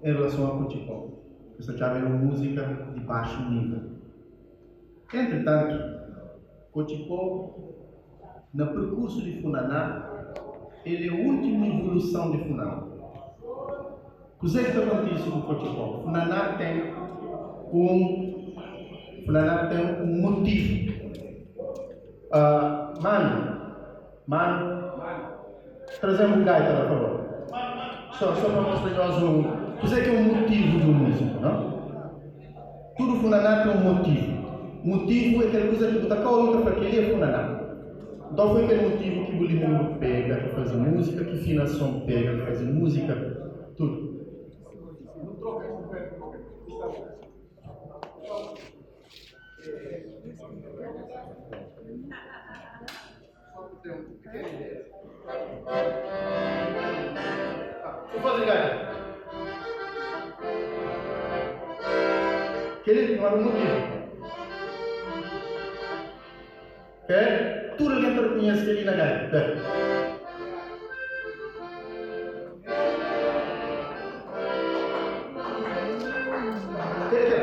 em relason a kotxipó. Es ta txaba el un múzika di baxu nível. Entritantu, kotxipó na perkursu di funaná, el é últimu ivoluson di funaná. Kuzê ki ta kontise ku kotxipó? Funaná ten un funaná ten un motivu. Manu, manu, traze-m bu gaita la, favor. Só, só pa mostra nhos un kuzê ki é un motivu di un múzika, no? Tudu funaná ten un motivu. Motivu é kel kuza ki bu ta ka obi ta fla kel-li é funaná. Nton foi kel motivu ki Bulimundo pega ta faze múzika, ki Finason pega ta faze múzika, tudu. Kel-li não era um motivu. Ok? Tudu algen ta rekonhese kel-li na gaita. Esse é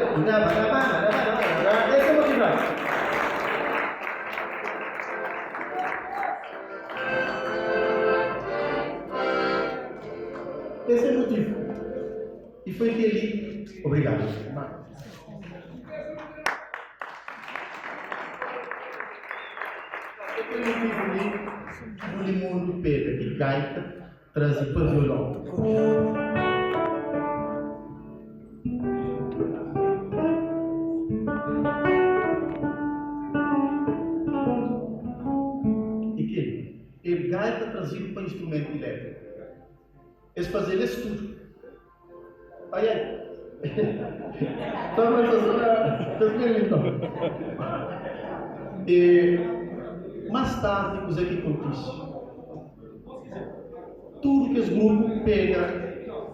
o motivo. Esse é o motivo. E foi kel-li. Obrigadu. Kel motivu li, Bulimundo pega di gaita traze pa violon. E kel é gaita trazidu pa instrumentu ilétriku. Es faze-l es tudu. Ai ai. Só pra só pra então. E mais tardi kuzê ki kontise? Tudu kes grupu pega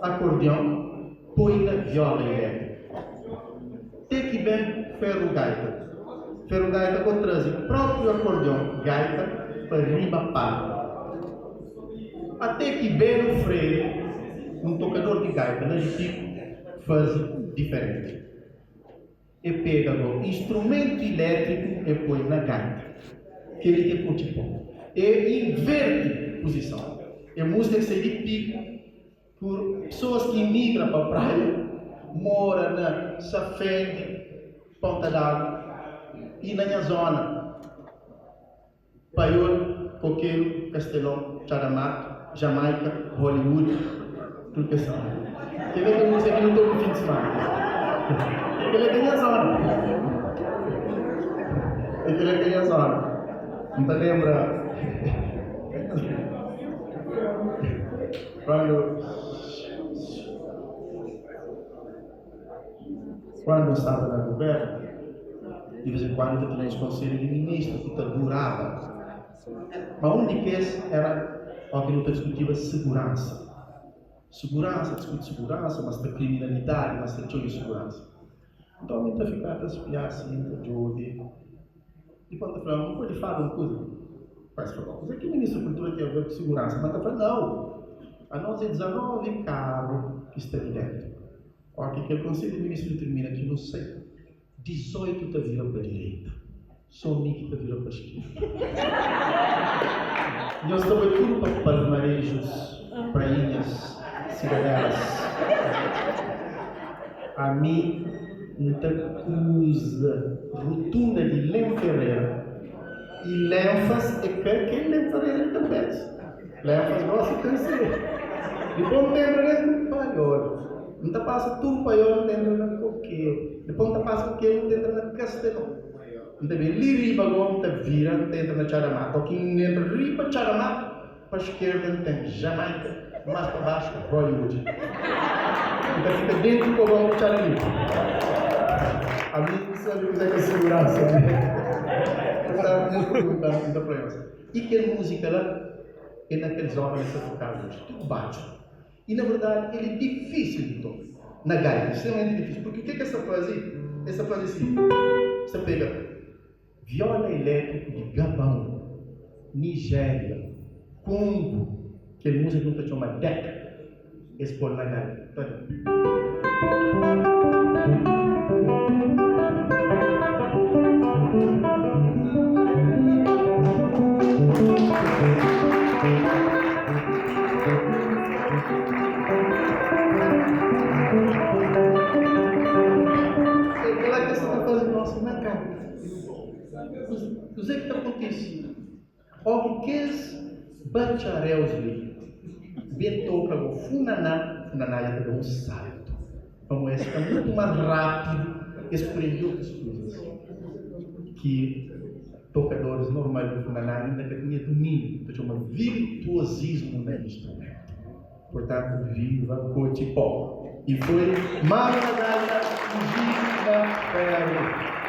akordion, poi na viola ilétriku. Te ki ben Ferru Gaita. Ferru Gaita ko traze própriu akordion gaita pa riba palku. Até ki Belo Freire, un tokador di gaita la di Piku, faze diferenti. E pega go instrumentu ilétriku e poi na gaita. Kel-li ki é kotxipó. E inverti puzison. É múzika ki sai di Piku pur pesoas ki imigra pa Praia, mora na Safende, Ponta d'Agu i na nha zóna. Paiol, Kokeru, Kastelon, Txada Matu, Jamaika, Hollywood, tudu kes zona. Kel é kel múzika ki nu ta obi fin di simana. Kel é ke nha zona. E kel é ke nha zona. N ta lenbra kuandu Kuandu N staba na guvernu, di vez en kuandu ta tinha uns konselhu di ministru ki ta duraba. Ma un di kes era o ki nu ta diskutiba seguransa. Seguransa, diskuti seguransa, ma sta kriminalidadi, ma sta txeu inseguransa. Nton mi ta fika ta spia asin, ta djobe. Dipôs N ta fla, N pode fala un kuza? Pai fla, Kuzê ki ministru di kultura ten aver ku seguransa? Ma N ta fla, Nau! Anos é 19 karu ki sta li dentu. Óra ki kel konselhu di ministru tirmina ki nu sai, 18 ta vira pa direita, sô mi ki ta vira pa skerda. Nhos ta bai tudu pa Palmarejus, Prainhas, Sidadelas. Ami N ta kruza rotunda di Lem Ferrera i Lenfas é ka kel Lem Ferrera di Kanpezu. Lenfas gosi ten se. Dipôs N ta entra dentru di Paiol. N ta pasa tudu Paiol N ta entra na Kokeru. Dipôs N ta pasa Kokeru N ta entra na Kastelon. N ta ben li riba go N ta vira N ta entra na Txada Matu. Oki N entra riba Txada Matu pa skerda N ten Jamaika, mas pa baxu Hollywood. N ta fika dentu kobon ku Txada Limpu. Ami N sabe kuzê ki é seguransa. N ta nhos pergunta-m N ta fla nhos. I kel múzika la é na kel zóna li sta tokadu oji, tudu badju. I na verdadi el é difísil di toka na gaita, strémamenti difísil, purki u ke ki es ta faze? Es ta faze si, es ta pega viola elétriku di Gabãu, Nijéria, Kongu, kel múzika ki nu ta txoma dek. Es pô-l na gaita. Ta da. É kel-la ki es sa ta faze gósi na kanta. Kuzê ki ta kontise? Ó ki kes batxaréus li ben toka go funaná, funaná dja ta da un saltu, pamo es sta mutu más rápidu, es prende otus kuzas ki tokadoris normal di funaná inda ka tinha dumíniu, ta txoma virtuozismu na instrumentu. Purtantu, viva Kotxi Pó! I foi Manu na gaita i Gi na feru.